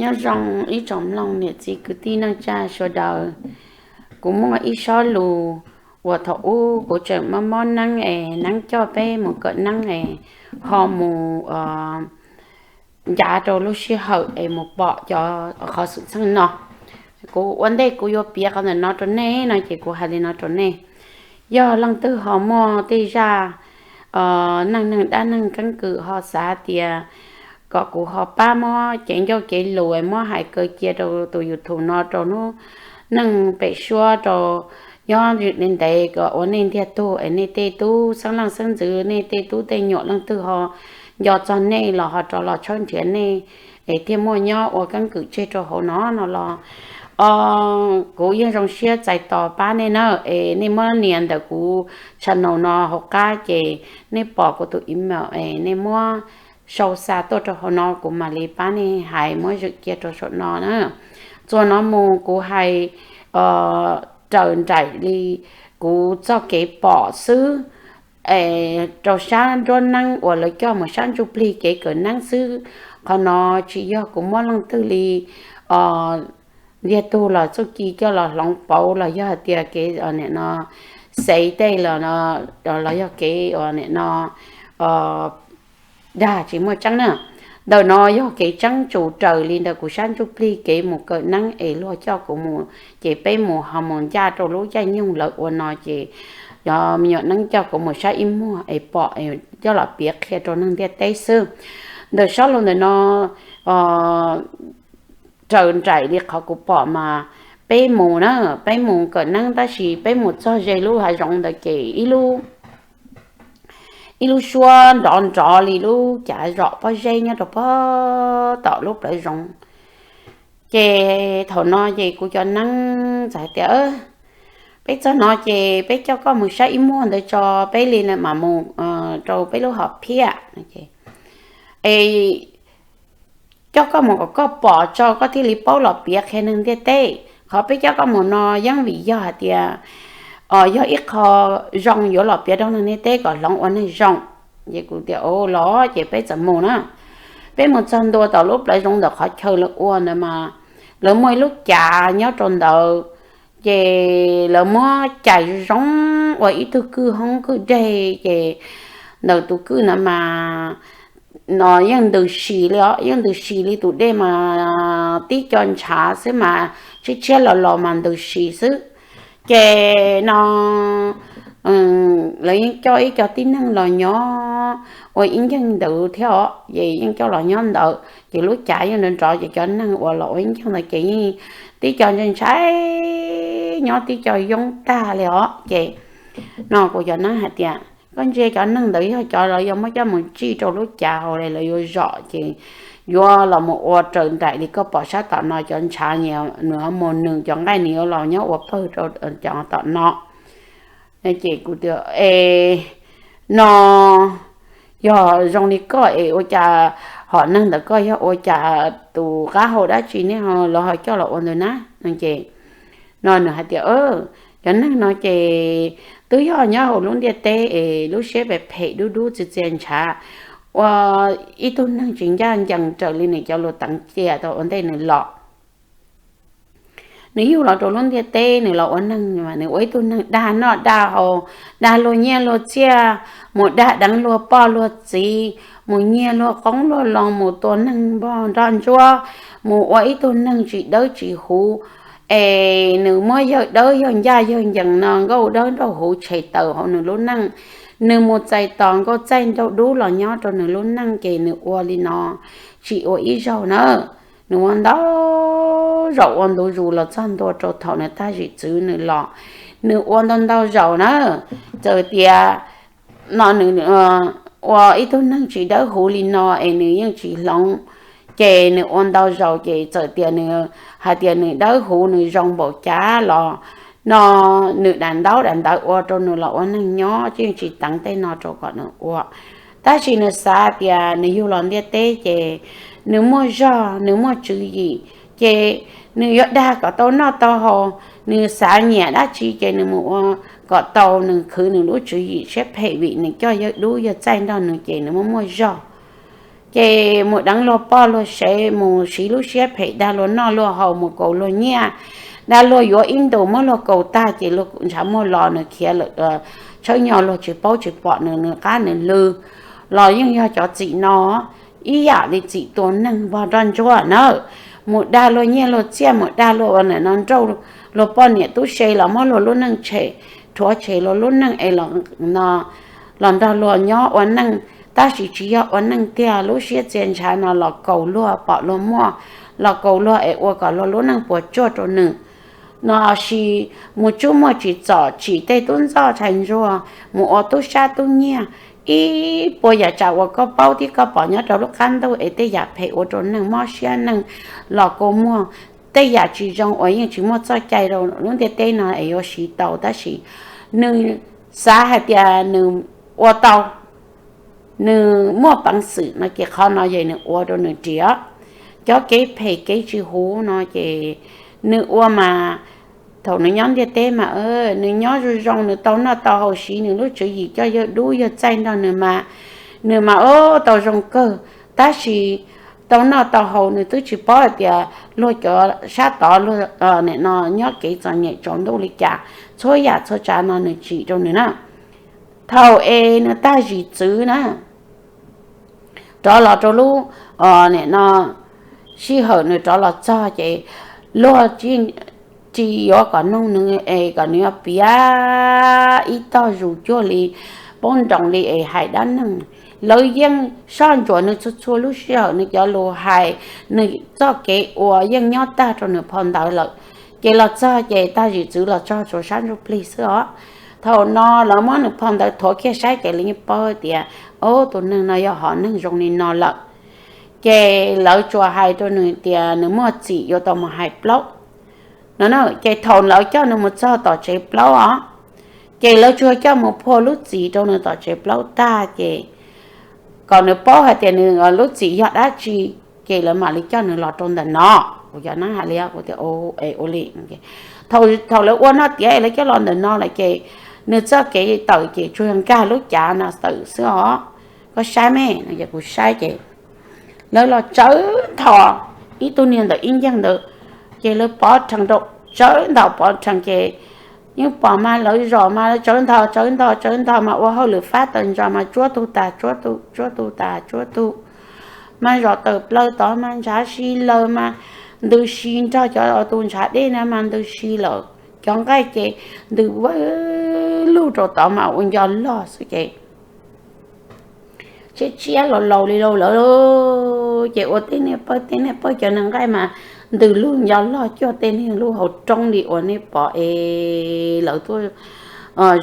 Nyob zoo ib tsoom mloog niam txiv kwv tij neej tsa sawv daws. Kuv muaj ib sob lus uas thaum ub kuv tseem mob mob neeb es neeb coj peb mus kawm neeb es ho mus ncav rau lub sij hawm es mus pom cov qhov xwm txheej no. Kuv ua ntej kuv yuav piav qhov ntawm no rau nej no ces kuv hais li no rau nej. Yog leej twg ho muaj tej zaj neej neeg dab neeg keeb kwm ho xav tias kom kuv ho pab muab cev ncauj cev lus muab hais kaw cia rau tus YouTube no rau hnub neej pem suab rau nyob ntev kom ua nej ntiag tug es nej tej tub xeeb leej xeeb ntxwv, nej tej tub tej nyuam leej twg ho nco txog nej los ho rov los tshawb nrhiav nej es thiaj muaj nyob ua keeb kwm tseg rau hauv no no los kuv yeej zoo siab txais tos pab nej na. Es nej muab nias ntawm kuv channel no hauv qab ces nej pom kuv tus email es nej muab sau xa tuaj rau hauv no kuv mam li pab nej hais muab zwm cia rau saum no na. Txuas no mus kuv hais raws nraim li kuv txoj kev pom xwb, rau sab nruab neeb uas lawv coj mus sab ntsuj plig kev kawm neeb xwb. Qhov no tsis yog kuv muab leej twg li ntiag tug los txuj ci coj los hloov pauv los yog hais tias kev nim no xev tej los yog kev nim no dag tsis muaj tseeb na. Ntawm no yog kev tseeb tsus raws li ntawm kuv sab ntsuj plig kev mus kawm neeb es luag coj kuv mus, ces peb mus ho mus ncaj rau lub caij nyoog lawv ua no ces yog me nyuam neeb coj kuv mus saib ib muag es pom coj los piav qhia rau neeg ntiaj teb xwb. Ntawm sob lus ntawm no raws nraim li qhov kuv pom mas peb mus na, peb mus kawm neeb tab sis peb mus txog ze lub hav zoov ntawd ces ib lub suab nrov nrov li lub cav zom pob zeb nyob rau pog tom lub plawv zoov. Ces thaum no ces kuv cov neeb txawm hais tias peb txog no ces peb coj koj mus saib ib muag ntawd tso, peb li mam mus rau peb lub hom phiaj. Es coj koj mus kom koj pom tso koj thiaj li paub los piav qhia neeg ntiaj teb. Qhov peb coj koj mus no yeej vim yog hais tias yog ib qho zoo yuav los piav rau neeg ntiaj teb kom hloov ua neeg zoo. Ces kuv tias los ces peb txawm mus na. Peb mus txog ntua tom lub plawv zoov ntawm qhov chaw lawv ua ntawd mas lawv muaj ib lub cav nyob rau ntawd, ces lawv muab cais zoo ua ib tug kwj hoob kwj deg ces ntawm tus kwj ntawd mas no yeej ntws si li os, yeej ntws si li tus dej mas tib co ntshav xwb mas tshiab tshiab los los mas ntws si xwb. Ces no lawv yeej coj ib co tib neeg los nyob ua ib nkeeg ntawd thiab os, ces yeej coj los nyob ntawd ces lub cav yeej nrov nrov ces cov neeg uas los ua ib nkeeg ntawd ces yeej tib co ntshai ntshai nyob tib co yoob tag li os. Ces no kuv cov neeb hais tias koj ntsia cov neeg ntawd yog cov lawv yuav muab coj mus tsij rau lub cav hauv li lawv yuav zom ces yuav los mus ua raws nraim li koj pom sab tom no cov ntshav nws mus nws cov nqaij nws yuav los nyob ua pawg rau cov tom no. Ces kuv tias es no yog zoo li koj es ua cas hom neeg ntawd koj yog ua cas tus qab hau dab tsi nej lawv ho coj los ua ntawd na? Ces no nws hais tias cov neeg no ces twb yog nyob hauv lub ntiaj teb es lub siab phem phem dub dub txias txias ntshav, ua ib tug neeg tsis ncaj ncees raws li nws cov lus teev cia tau ua ntej nws los. Nws yug los rau lub ntiaj teb nws los ua neeg mas nws ua ib tug neeg dag noj dag haus, dag luag nyiaj luag txiaj, mus dag deev luag poj luag txiv, mus nyiag luag qoob luag loo, mus tua neeg npog nroj ntsuab, mus ua ib tug neeg tsis dawb tsis huv. Es nws muab yawg dawb yawg ncaj yawg ncees no nkauj dawb nraug huv tshem tawm hauv nws lub neej. Nws mus txais tos nkauj txaij nraug dub los nyob rau nws lub neej ces nws ua li no tsis ua ib zaug na. Nws ua ntau zaum ua ntu zus los txog ntua rau thaum nws tag zim txwv nws los, nws ua ntau ntau zaum na. Txawm tias no nws ua ib tug neeg tsis dawb huv li no es nws yeej tsis hloov, ces nws ua ntau zaus ces txawm tias nws hais tias nws dawb huv nws zoo npaum cas los no nws dav ntaub dav ntawv ua rau nws los ua neeg nyob yeej tsis teev tej no rau kom nws ua. Tab sis nws xav tias nws yug los ntiaj teb ces nws muaj zog nws muaj tswv yim, ces nws yuav dag kom tau noj tau haus, nws xav nyiam dab tsi ces nws mus ua kom tau, nws khwv nws lub tswv yim siab phem vim nws coj yawg dub yawg txaij nrog nws ces nws muaj muaj zog. Ces mus deev luag poj luag sev, mus siv lub siab phem dag luag noj luag haus, mus kaus luag nyiaj, dag luag yuav ib ntus muab luag kaus tag ces luag ntshav muag los nws khiav lawm, tshawb nyo luag tsis paub tsis pom nws, nws qab nws lw los yeej yog cov txim no ib yam li txim tua neeg npog nroj ntsuag na. Mus dag luag nyiaj luag txiaj, mus dag luag ua nim no nrauj luag poj niam tub se los muab luag lub neej tshem, rhuav tshem luag lub neej es los nrog luag nyob ua neej, tab sis tsis yog ua neej tiag. Lub siab txia ntshav no los kaus luag pom luag muaj, los kaus luag es ua kom luag lub neej puas tsuaj rau nws no. Sis mus tsuj muaj tsim txom tsim tej tub ntxawg ntxhais ntsuag, mus ua tub sab tub nyiag, ib puas yam tsam uas koj paub thiab koj pom nyob rau lub qab ntuj es tej yam phem ua rau neeg mob siab neeg los kua muag, tej yam tsis zoo uas yeej tsis muaj txoj cai rau lub ntiaj teb no es yuav siv tau, tab sis nws xav hais tias nws ua tau, nws muaj peev xwm no ces qhov no yog nws ua rau nws riam. Cov kev phem kev tsis huv no ces nws ua mas, thaum nws nyob ntiaj teb mas nws nyob zoo zoo, nws tau noj tau haus, siv nws lub tswv yim coj yawg dub yawg txaij nrog nws mas, nws mas ua tau zoo kawg. Tab sis tau noj tau haus nws twb tsis paub hais tias luag cov sab tod luag nim no nyob kev txom nyem tsaus ntuj li cas, txhua yam txhua tsav no nws tsim rau nws na. Thaum es nws tag zim txwv na, rov los rau lub nim no sij hawm nws rov los txog ces luag tsis yuav kom noog nws es kom nws yuav piav ib tog zus cuag li poob nroos li es hais dab neeg. Lawv yeej soj ntsuam nws txhua txhua lub sij hawm, nws cov lus hais, nws txoj kev ua yeej nyob tag rau nws phau ntawv lawm. Ces los txog ces tag zim txwv los txog tsuas sab ntsuj plig xwb os. Thaum no lawv muab nws phau ntawv thuav kiag saib ces lawv yeej paub tias, o, tus neeg no yog hom neeg zoo li no lawm. Ces lawv tsuas hais rau nws tias nws muaj txim yuav tau mus hais plaub no. Ces thaum lawv coj nws mus txog tom tsev plaub os, ces lawv tsuas coj mus phua lub txim rau nws tom tsev plaub tag ces kom nws paub hais tias nws lub txim yog dab tsi, ces lawv mam li coj nws los rau ntawm no. Kuv cov neeb hais li kuv tias, e, ua li. Thaum lawv ua noj tiav lawv coj los ntawm no lawm ces nws txoj kev tawm ces tsuas yog nkag lub cav no tawm xwb os. Koj saib me no, kuv saib ces lawv los tsawv nthos ib tug niag ntawm ib nceeg ntawd, ces lawv pov rhees rau, tsawv nthos pov rhees ces yeej pom mas lawv zos mas tsawv nthos tsawv nthos tsawv nthos mas ua hauj lwm fab tawm ntsos mas tsuab tug tas tsuab tug, tsuab tug tas tsuab tug, mas zos tawm plaws tod mas ntshav si laws mas ntws si nrog cov tus ntshav dej na mas ntws si lawm. Cov nqaij ces ntws vawg lug rau tod mas ua nco log xwb ces tshiab tshiab laus laus li laus lawm. Ces ua tej niag pawg tej niag pawg cov niag nqaij mas ntws lug nco log cuag tej niag lub hauv roob li uas nej pom es lawv tuaj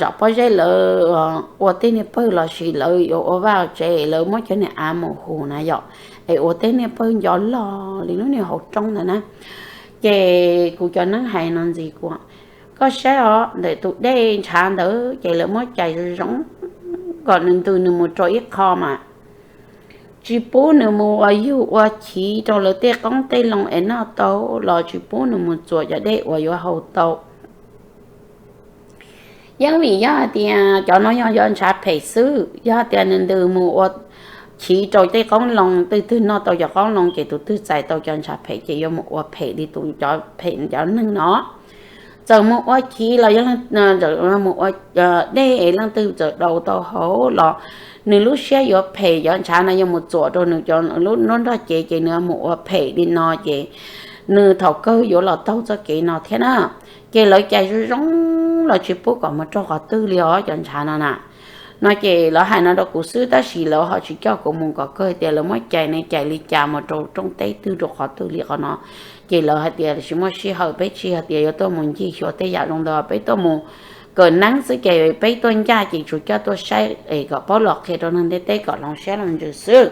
zom pob zeb lawv ua tej niag pawg los sis lawv yuav ua vaj tsev lawv muab cov niag av mus hus na yom, es ua tej niag pawg nco log li lub niag hauv roob ntawd na. Ces kuv cov neeb hais no ntxiv kuv, koj saib os, ntawm tus dej ntshav ntawd ces lawv muab cais zoo zoo kom nws ntws nws mus rau ib qho mas tsis pub nws mus ua yug ua chiv rau lawv tej qoob tej loo es noj tau, los tsis pub nws mus txuas cov dej uas yuav haus tau. Yeej vim yog hais tias cov no yog cov ntshav phem xwb, yog hais tias nws ntws mus ua chiv rau tej qoob loo, twg twg noj tau cov qoob loo ces tus twg txais tau cov ntshav phem ces yuav mus ua phem li tus cov phem cov neeg no. Txawm mus ua chiv los yog mus ua dej es leej twg txawm daus tau hauv los nws lub siab yuav phem, cov ntshav no yuav mus txuam rau nws cov lub nruab nrog cev ces nws mus ua phem li no ces nws thaum kawg yuav los taug txoj kev no thiab na. Ces lawv cais zoo zoo los tsis pub kom mus rau qhov twg li os cov ntshav no na. No ces lawv hais no rau kuv xwb tab sis lawv ho tsis coj kuv mus kom kawg tias lawv muab cais ne cais li cas mus rau rooj teb twg rau qhov twg li qhov no. Ces lawv hais tias tsis muaj sij hawm, peb tsis hais tias yuav tuaj mus ncig xyuas tej yam zoo ntawd, peb tuaj mus kawm neeb xwb ces peb tuaj ncaj ces tsuas coj tuaj saib es kom paub los qhia rau neeg ntiaj teb kom hloov siab hloov ntsws xwb.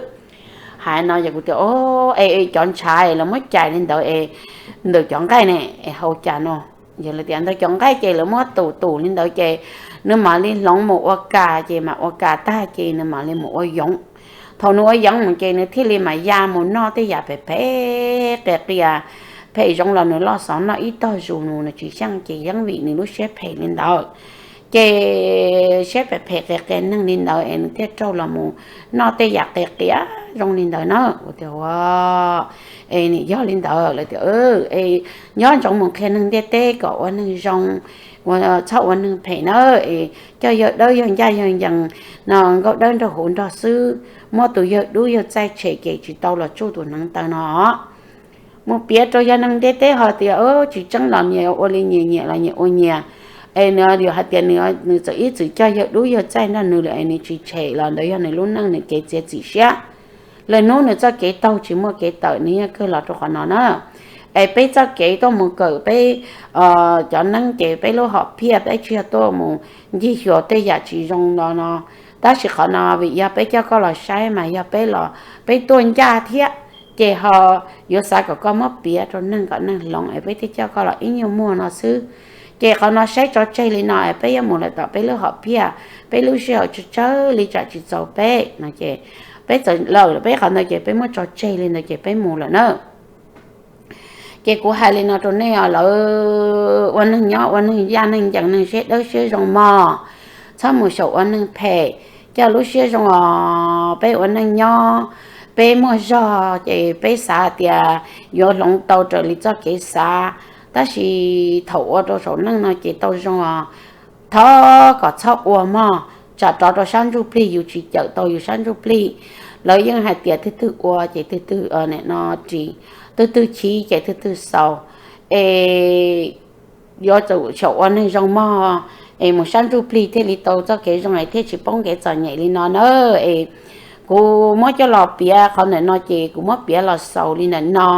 Hais no ces kuv tias, o, es cov ntshav lawv muab cais li ntawd es ntawm cov nqaij ne es hau cas no? Yog lawv tias ntawm cov nqaij ces lawv muab tus tus li ntawd ces nws mam li hloov mus ua kas, ces mam ua kas tag ces nws mam li mus ua yoov. Thaum nws ua yoov mus ces nws thiaj li mam ya mus noj tej yam phem phem qias qias, phem zoo los nws loj xov noj ib tog zus nws tsis xyeej ces yeej vim nws lub siab phem li ntawd. Ces siab phem phem qias qias neeg li ntawd es nws thiaj raug los mus noj tej yam qias qias zoo li ntawd na. Kuv tias ua, es nws yog li ntawd lawm tias, es nyob ntsoov mus qhia neeg ntiaj teb kom ua neeg zoo, txhob ua neeg phem na, es coj yawg dawb yawg ncaj yawg ncees no, nkauj dawb nraug huv nrog xwb, muab tus yawg dub yawg txaij tshem ces tsis tau los tsuj tus hneev taw no. Mus piav rau yog neeg ntiaj teb ho tias tsis tseeb los nyias ua li nyias, nyias los nyias ua nyias. Es nws yog hais tias nws, nws txawm ib txwm coj yawg dub yawg txaij nrog nws lawm es nws tsis tshem los ntawd yog nws lub neej nws kev txiav txim siab. Lwm hnub nws txoj kev taug tsis muaj kev tawm nws yeej kawg los rau qhov no na. Es peb txoj kev tuaj mus kawm peb cov neeb ces peb lub hom phiaj peb tsis yog tuaj mus ncig xyuas tej yam tsis zoo no no. Tab sis qhov no vim yog peb coj koj los saib mas yog peb los peb tuaj ncaj thiab, ces ho yuav xav kom koj muab piav rau neeg kom neeg hloov es peb thiaj coj koj los ib nyuag muag no xwb. Ces qhov no saib tso tseg li no es peb yuav mus lawm tom peb lub hom phiaj, peb lub sij hawm tsawg tsawg li tsam tsis txaus peb no ces peb txawm lawm peb qhov ntawd ces peb muab tso tseg li ntawd ces peb mus lawm na. Ces kuv hais li no rau nej os, lawv ua neeg nyob ua neeg yaj neeg ncees, neeg siab dawb siab zoo mog, txhob mus xyaum ua neeg phem, coj lub siab zoo os. Peb ua neej nyob, peb muaj zog ces peb xav tias yuav hloov tau raws li txoj kev xav, tab sis thaum ua rau saum neej no ces tau zoo os, thov kom txhob ua mog, tsam rov rau sab ntsuj plig yus tsis cawm tau yus sab ntsuj plig. Lawv yeej hais tias twg twg ua ces twg twg no ris, twg twg chiv ces twg twg xaus. Es yuav tsum xyaum ua neeg zoo mog, es mus sab ntsuj plig thiaj li tau txoj kev zoo es thiaj tsis poob kev txom nyem li no na. Es kuv muab coj los piav qhov ntawm no ces kuv muab piav los xaus li ntawm no.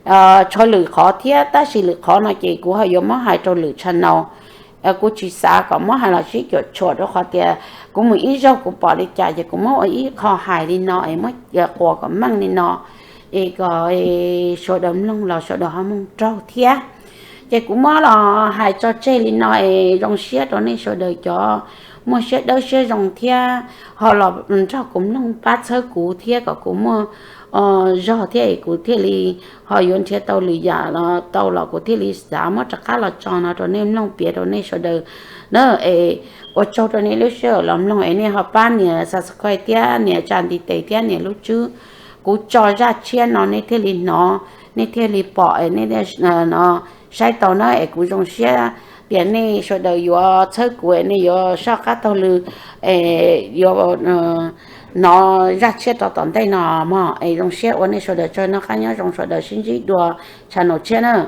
Tshuav lwm qhov thiab tab sis lwm qhov no ces kuv ho yuav muab hais rau lwm channel. Kuv tsis xav kom muab hais los sib cuam tshuam rau qhov tias kuv mus ib zaug kuv pom li cas ces kuv muab ua ib qho hais li no es muab quas kom meej li no, es kom sawv daws mloog los sawv daws ho mloog raug thiab. Ces kuv muab los hais tso tseg li no es zoo siab rau nej sawv daws cov muaj siab dawb siab zoo thiab ho los nrog kuv mloog pab txhawb kuv thiab kom kuv muaj zog thiab es kuv thiaj li ho yuav nrhiav tau lwm yam los tau los kuv thiaj li xav muab rov qab los tso no rau nej mloog piav rau nej sawv daws na. Es ua tsaug rau nej lub sij hawm los mloog es nej ho pab nias subscribe thiab nias tsa ntiv tes thiab nias lub tswb. Kuv tso zaj tshiab no nej thiaj li hnov, nej thiaj li pom es nej saib tau na. Es kuv zoo siab tias nej sawv daws yuav txhawb kuv es nej yuav soj qab taug lw es yuav hnov zaj tshiab rau tom ntej no mog. Es zoo siab ua nej sawv daws tsaug, noj qab nyob zoo sawv daws, sib ntsib dua channel tshiab na.